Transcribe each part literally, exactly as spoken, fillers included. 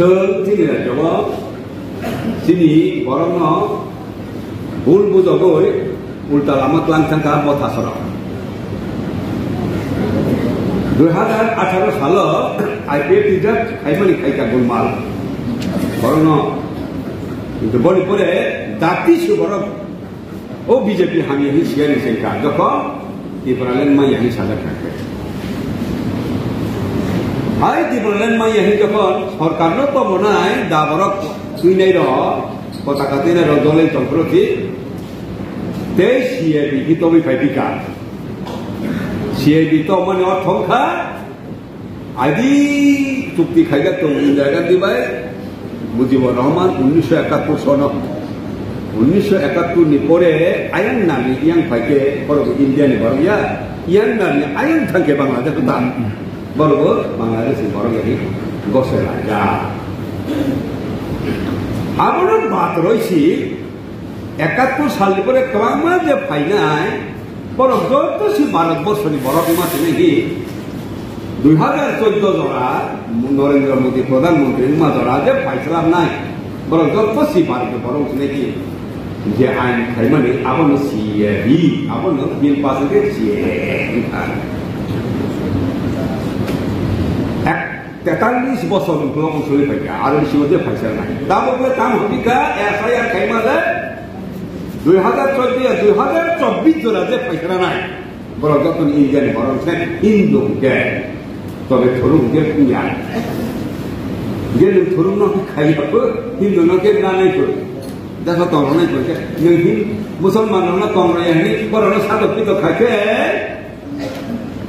Chwng chini rajyo o chini borokno bul bujogwi ulta lama tlang thangkha Motha sorok. Dui hazar atharo salo I P F twijak khaimani khaikha gulmal. Borokno, kintu boni pore dati su borok o B J P hamya hi siya ni sengkha. Jokhon Tipraland maya hi sajak thangkhe. Hai Tipraland maya hi jokhon sorkarno tomonai da borok twinai rok, potaka twinai rok jolai tongphuru thi. Tei C A B hi tobwi phai phika. C A B tongmani ortho wngkha, aidi chukti khaijak tongo Indira Gandhi bai Mujibur Rahman unnisho ekattur sono. Unnisho ekattur ni pore ayang nani yang phaikhe borok India ni borok ya, yang nani ayang thangkhe Bangladesh ta. Borok Bangladesh ni borok ya hi gosoi laijak. Abono bat roi si Ekattur salni pore kwbangma je phainai, borok joto si Bharat borso ni borok wngma sini hi dui hazar chauddho jora Narendra Modi Pradhan Mantri wngma jora je phai swlamnai, borok joto si Bharat ni borok wngsinai hi je ain khaimani abono C A B, abono bill pass wngkhe C A A wngkha. Ek Tetallis bosor ni ukulok usulwi phaikha, aro bisingo je phaisa nai. Tabuk le tam hwnwi kha, S I R khaima le dui hazar chauddho ya dui hazar chobbish jora je phaisa nai. Borok joto ni India ni borok se Hindu hwnkhe, tobe thuruk hwnkhe wngya. Je nwng thuruk no khai ya pho, Hindu no khe na nai pho. Jasa tong rw nai pho khe, nwng Hin-, Musalman rok no tong rw ya hwnwi, borok no sadok pitok khai khe,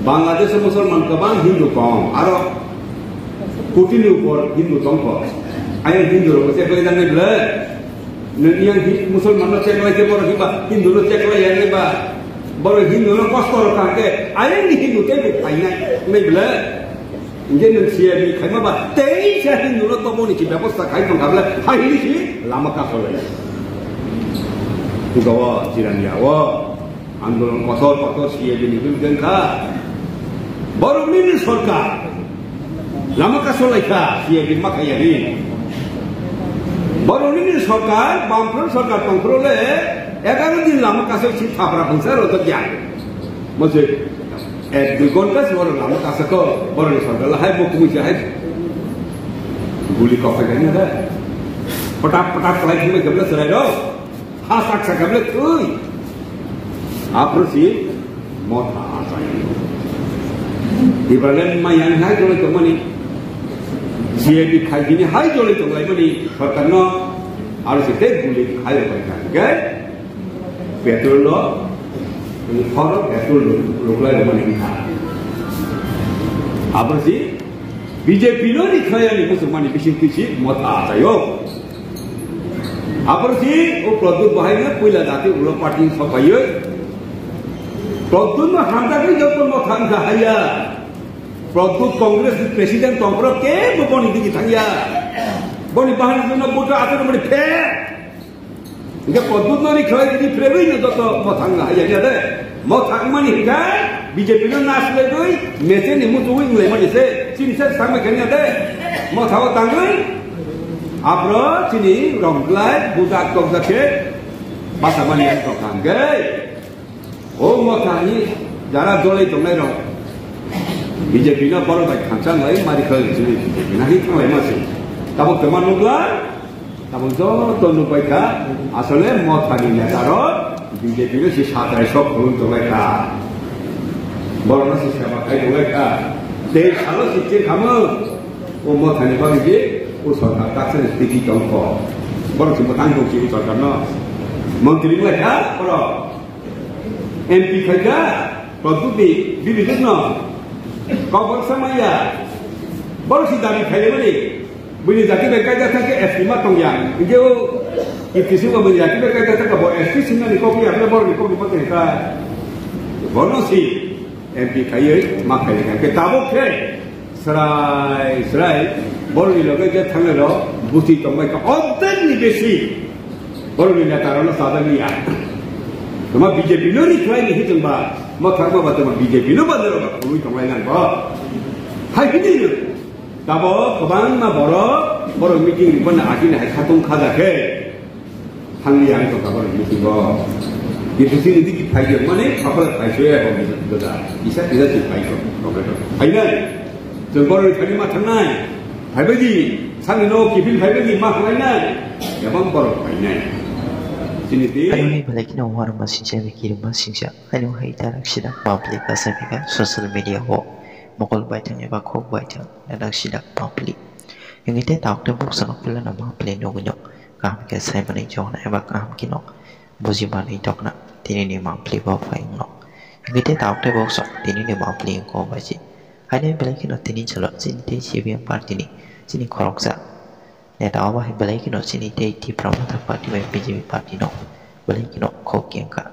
Bangladesh o Musalman kwbang Hindu kong, aro koti ni upor Hindu tongkho. Ayang Hindu rok check lai janai bwle. Nini yang Hi-, Musalman no check lai khe borok hiba Hindu no check lai ya nai ba. Borok Hindu no kosto rok kha khe ayang ni Hindu tei bo phainai nai bwle. Hingke nwng C A B khaima ba tei se Hindu no tobo ni ki bebosta khai tong kha bwle. Hai hini si lama kaso lai. Kuga o Jirania o. Andolon kotor kotor C A B ni bill wngkha. Borok nini sorkar lama kaso laikha C A B ma khaiya hi. Borok nini sorkar, Bamfront sorkar tongphuru le egaro din lama kaso si thapra phungsa rojak ya. Mose ek dui ghonta si borok lama kaso ko borok ni sorkar la hai bo kumui si hai guli kok hai na da. Patak patak lai kumui kebla serai rok. Ha sak sak kable thui. Aphuru si Motha achai. Ibrahim mayan hai jolai tongmani. C A B khai bini hai jolai tonglaimani. Sorkarno aro si tei guli hai rok bai kha. Hingke petrol lo, horo petrol lo, ruklai rok mani kha. Aphuru si B J P no ni khlaiani muchungmani bising twi si Motha achaio. Aphuru si o Pradyut bahai no puila dati ulo party ni sopaiwi. Pradyut no hamjakwi joto Motha wngkha haiya. Pradyut Congress ni president tongphuru kebo boni digi thangya. Boni bahai no vote achaio mani phe. Hingke Pradyut no ni khlai ni phregwi no joto Motha wngkha haiya de. Motha wngmani hingke B J P no nas legwi mecheni muchungwi wnglaimani se chini se samai khani de. Motha o tangwi aphuru chini romglai budak tokjak khe basa mani ang tokha hingke. O Motha ni jara jolai tongnai rok B J P no borok bai thansa lai mari khlai chini B J P na hi thanglai ma se. Tabuk tongma nukla. Tabuk joto nukbai kha, asole Motha ni neta rok B J P no se satrai sok khulum tonglai kha. Borok no se seba khai tonglai kha. Tei salo se che khamu, o Motha ni bagwi je o sorkar taksa ni tiki tong kho. Borok se mwtang tong se o sorkar no. Montri wng lai kha borok. M P khai kha, Pradyut ni, Bibidut no. Kok baksa maya. Borok se dabi khai mani. Bini jati bai kaijak thangkhe S T ma tongya. Hingke o Kirti Singh bo bini jati bai kaijak thangkhe bo S T singnani kok ya, borok ni kok ni kok ni ka. Bono si M P khaiwi ma khaiwi kha. Hingke tabuk khe srai srai borok ni loge je thangnai rok busi tongbai kha. Ordek ni besi borok ni neta rok no sajak ya. Tama B J P no ri khlai ni hitung ba, ma thangma ba tama B J P no ba dero ba khului tonglai nang bo. Hai hini no. Tabuk kwbangma borok Borok meeting rwmani agini hai khatung khaja khe thangli ang tongkha borok meeting o. Kintu chini digi phai khe mane khapra phai soya bo bisa bisa bisa si phai kho. Phai nai. Chwng borok thani ma thangnai. Phai bai di. Sani no kifil phai bai di ma thangnai nai. Yabang borok phai nai. Chini ti. Ani belai kheno warma singsa, bikirma singsa. Ani hai tarak sida public asa bika social media o. Mokol baithang eba khok baithang tarak sida public. Hingke tei taok tei boksa no pila no mangpili nogwi no kaham khe sai manwi chokna eba kaham khe no buji manwi tokna tini ni mangpili bo phai wngno. Hingke tei taok tei boksa tini ni mangpili wngkha bai se. Haino belai kheno tini salo chini tei C P M party ni chini khoroksa neta obo hai belai kheno chini tei Tipra Motha party bai B J P party no belai kheno khok kengkha.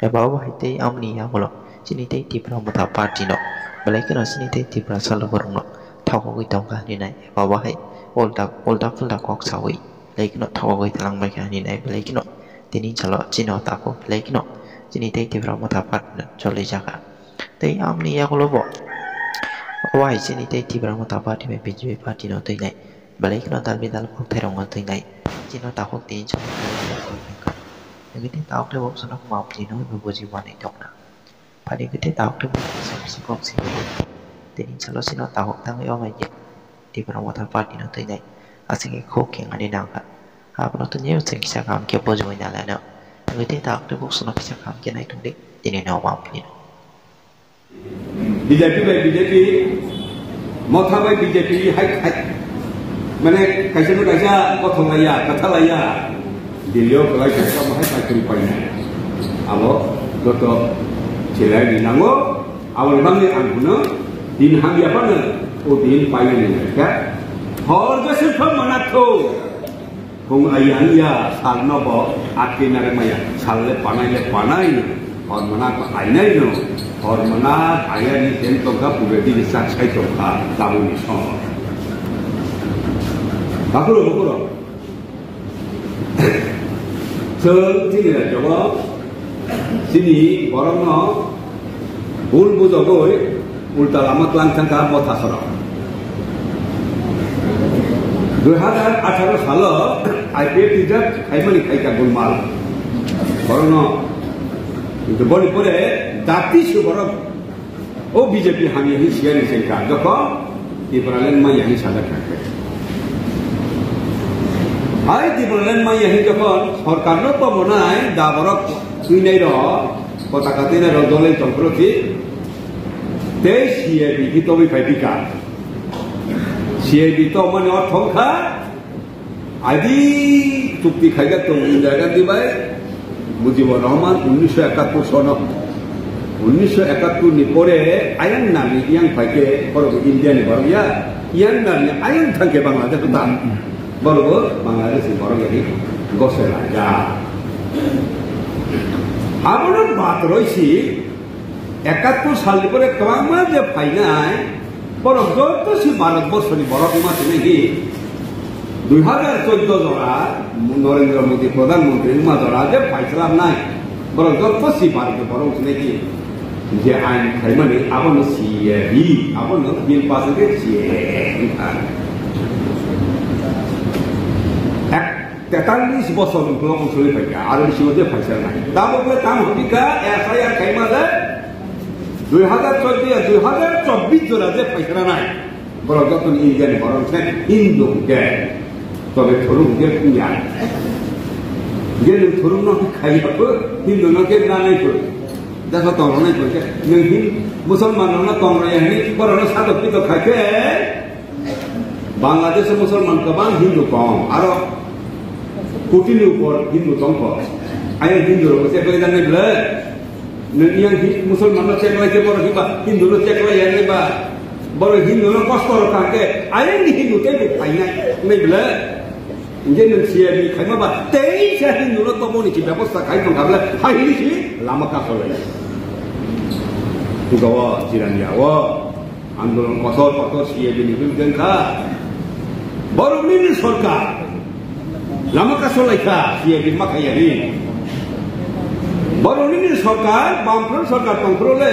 Eba obo hai tei amoni yagulo chini tei Tipra Motha party no belai kheno chini tei Tiprasa lukurok no thokogwi tongkha hinwi nai. Eba obo hai ulta ulta pulta kok sawi belai kheno thokogwi talangbaikha hinwi nai. Belai kheno tini salo chini o takhuk belai kheno chini tei Tipra Motha party no cholijakha. Tei amoni yagulo bo obo hai chini tei Tipra Motha party bai B J P party no twi nai. Belai kheno dalbi dal kokthai rok no twi nai. Chini o takhuk tini salo. Hingke tei takhuk tei boksa no mangpili no buji manwi tokna. Phani khe tei takhuk tei boksa boksa kok se. Tini salo chini o takhuk tangwi o bai khe Tipra Motha party no twi nai. Aswk khe khok kengani nangkha. Abono tini o chwng kisa kaham khe bujui nalai no. Hingke tei takhuk tei boksa no kisa kaham khe naitung di. Tini no mangpili no. B J P bai B J P, Motha bai B J P hai hai. Mane kaisa no kaisa kothok laiya, kwtha laiya. Delhi o kwlai kaisa mo hai paikuri painai. Abo joto chilai ni nango, abo ni bangni ang hino, din hamya phano, o din painani nai kha. Hor jeswk pha manatho. Hung ayang ya, sal no bo atwi narwk maya, sal le panai le panai no, hor mona ko ainai no, hor mona ayang ni ten tongkha, pura di sak sai tongkha, tabuk ni song. Bakuro, bakuro. Chwng chini rajyo o, chini borok no, Bul bujogwi ulta lama tlang thangkha Motha sorok. Dui hazar atharo salo I P F reserve khaimani khaikha gulmal. Borokno, kintu boni pore dati se borok o B J P hamya hi siyani sengkha. Jokhon Tipraland maya hi sajak thangkhe. Hai Tipraland maya hi jokhon sorkarno tomonai da borok twinai rok, kota katinai rok dolai tongphuru si, tei C A B hi tobwi phai pika. C A B tongmani ortho wngkha, adi chukti khaijak tongo Indira Gandhi bai, Mujibur Rahman, unnisho ekattor sono. Unnisho ekattor ni pore ayang nami yang phaikhe, borok India ni borok ya, yang nami ayang thangkhe Bangladesh ta. Borok Bangladesh ni borok ya ni gosel aja. Abono bat roi si, ekattor salni pore kwbangma je phainai, borok joto si Bharat borso ni borok wngma tini hi, dui hazar choudo jora Narendra Modi Pradhan Mantri wngma jora je phai swlamnai, borok joto si Bharat ni borok wngsinai hi, je ain khaimani abono C A B, abono bill pass wngkhe C A A wngkha. Ek Tetallis bosor ni ukulok wng suri phaikha, aro bisingo je phaisa nai. Tabuk le tamo hwnwi kha, S I R khaima le dui hazar choudo ya dui hazar chobbish jora je phaisa nai. Borok joto ni India ni borok se Hindu hwnkhe, tobe thuruk hwnkhe wngya. Je nwng thuruk no khai ya pho, Hindu no khe na nai pho. Jasa tong rw nai pho khe, nwng Hin-, Musalman rok no tong rw ya hwnwi, borok no sadok pitok khai khe, Bangladesh o Musalman kwbang Hindu tong, aro koti ni upor Hindu tong kho. Ayang Hindu rok check lai nai bwle. Nini yang Hi-, Musalman no check lai khe borok hiba Hindu no check lai ya nai ba. Borok Hindu no kosto rok kha khe ayang ni Hindu tei bo phai nai nai bwle. Hingke nwng C A B khaima ba tei se Hindu no tomo ni ki bebosta khai tong kha bwle. Hai hini si lama ka kholai. Tuga o Jirania o. Andolon kotor kotor C A B ni bill wngkha. Borok nini sorkar lama kaso laikha C A B ma khaiya hi. Borok nini sorkar, Bamfront sorkar tongphuru le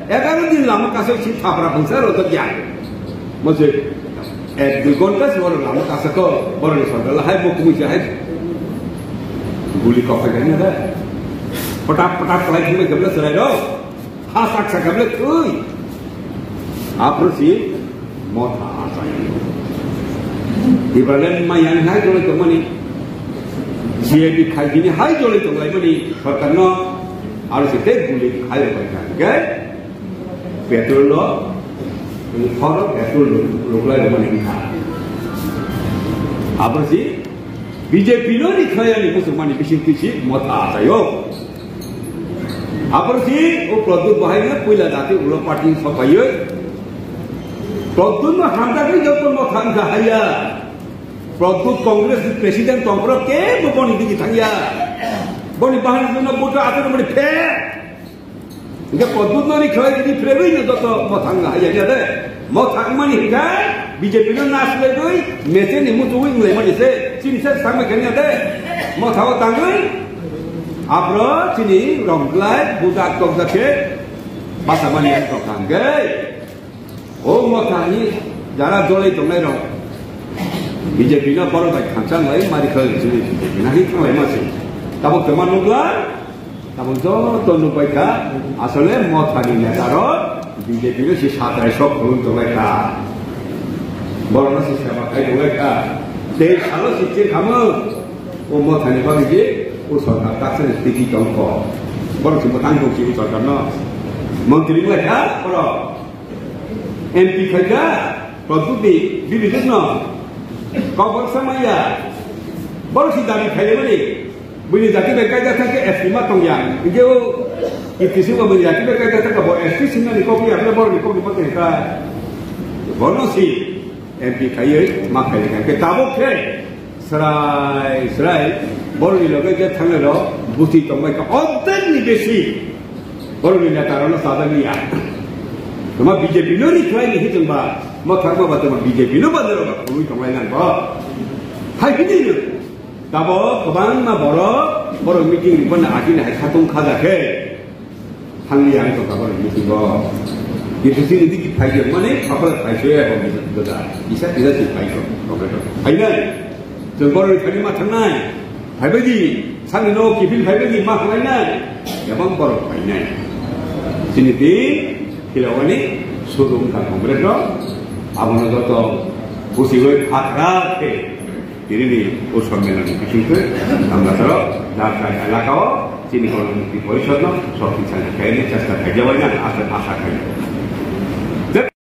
egaro din lama kaso si thapra phangsa rojak ya. Mose Ek dui ghonta se borok lama kasa kok, borok ni sorkar la hai bo kumui se hai. Guli kok hai na da. Patak patak khlai thangbai kebla chwrai rok. Ha sak sak kebla thui. Aphuru si motha asai. Ibrahim mayan hai jolai tongmani. C I D khai bini hai jolai tonglaimani sorkar no. Aro se te guli hai rok bai kha. Petrol no, horo petrol no, ruklai mani wngkha. Aborsi B J P no ni khayani musulmani bising tisi motha achayo. Aborsi o Pradyut bahai no puila dati ulo party sopayo. Pradyut no hamdagri joto motha wngkha haya. Pradyut Congress ni president tongphro kebo boni digi thangya. Boni bahai no buto atur mani phe. Hingke Pradyut no ni khlai ni phrewi no joto mothang hai ya de. Mothang mani hingke B J P no nas le dui, mete ni mutu wing le mani se, chini se samai kanya de. Mothao tangwi, abro chini rong glai, budak tok jakhe, basa mani ang tok hangke. O mothani jara jolai tongnai rok B J P no borok bai khangchang lai mari khwlai chini B J P no hi thanglai ma se. Tabuk tongma nukla, tabuk joto nukbai kha, asole mothani neta rok B J P no si satrai sok khulum tonglai kha. Borok no si seba khai tonglai kha. Tei salo si che khamu, o mothani bagwi je o sorkar taksani tiki tongkho. Borok si mwtang tong si o sorkar no. Montri wnglaikha borok. M P khaikha, Pradyut ni, Bibidut no. Kok baksa maya. Borok si dabi khaimani. Bini jati bai kaida thangkhe S T ma tongya. Hingke o Kirti Singh bo bini jati bai kaida thangkha bo S T singnani kok ya, borok ni kok ni kok ni kha. Bono si M P khaiwi ma khaikha. Hingke tabuk khe Srai, srai, borokni loge je thangnai rok bwtwi tongbai kha, ordek ni besi borokni neta rokno chajak liya. Tama B J P no rikhlai ni hitung ba, ma thangma ba tama B J P no ba dorok ba khului tonglai nang bo. Hai hini no. Tabo kwbangma borok, borok meeting ni bana agini hai khatung khaja khe. Thangli ang tongkha borok meeting o. Kintu chini digi phaijak mani, khapal phaisoya bo bisa, bisa, bisa si phaijak, tongkha tongkha. Phainai. Chwng borok ni thani ma thangnai. Phaibaidi, sani no kifil phaibaidi ma khlainai. Ebang borok phainai. Chini di, khilawani, sudung ka Congress no. Abono joto busiwi khakra khe. Tini ni o sommelon ni bisingtwi Tamgasaro Dharkai elakao chini Kono Mukti Porishod no sokti sani khaini chesta khaijawai na asa, asa khai.